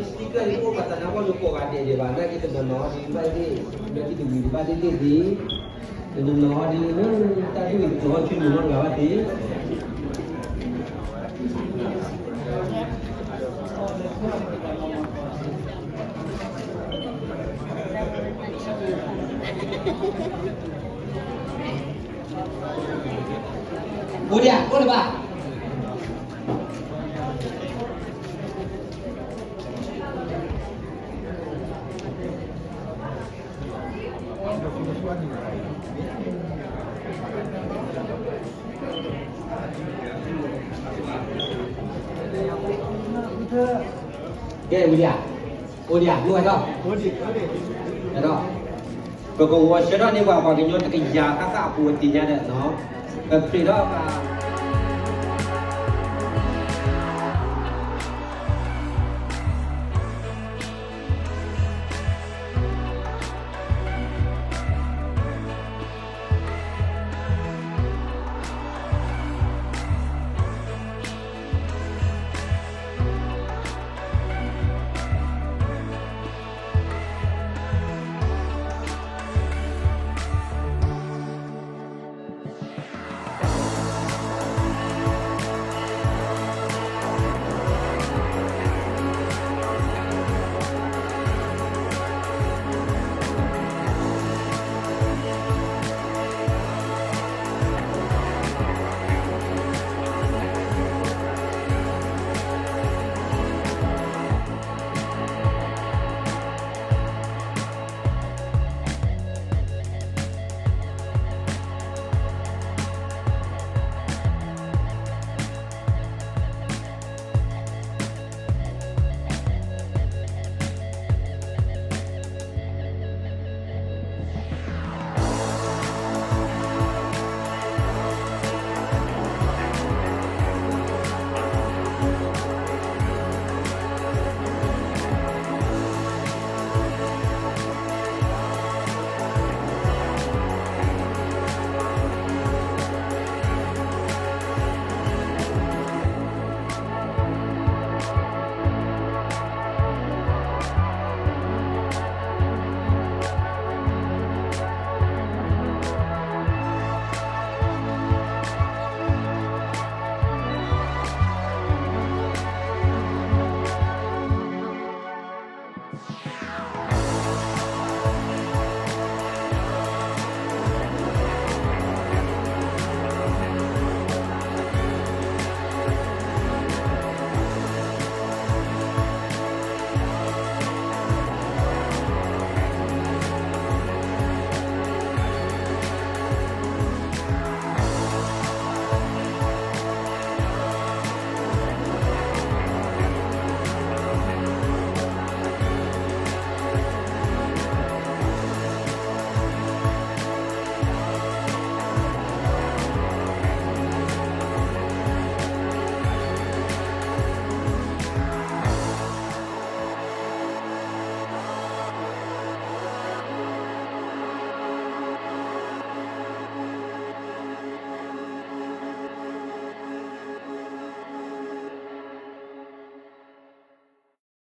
Speaker အိၣ်ဘၣ်သးနါဘီၣ်လၢကိးဂၤဒဲးဒဲးဘၣ်, နာ်က့တနီၤနီၤဒ်ဘၣ်ဒ်, လၢခံတဝံၤတဘၣ်ဒ်န့ၣ်ဒ်, တနီၤနီၤဒ်လၢတၢ်ဒ်ဝံၤတနီၤဆူနုာ်နီတဂၤဘၣ်သ့. အိၣ်ဒံးဧါ, အိၣ်လၢၤဘၣ်. ကဲဝံၤဒံးဧါ, အိၣ်ဒံးဧါ, မုၢ်ဝဲထီၣ်, ဒီး ပကဂီၤဆၢထၢၣ်န့ၢ်ပှၤပှၤကညီတကယၤဃၣ်ဃၣ်အပူၤဝဲသ့ၣ်ညါဒီး, ပဖျ့းထီၣ်ဘၣ်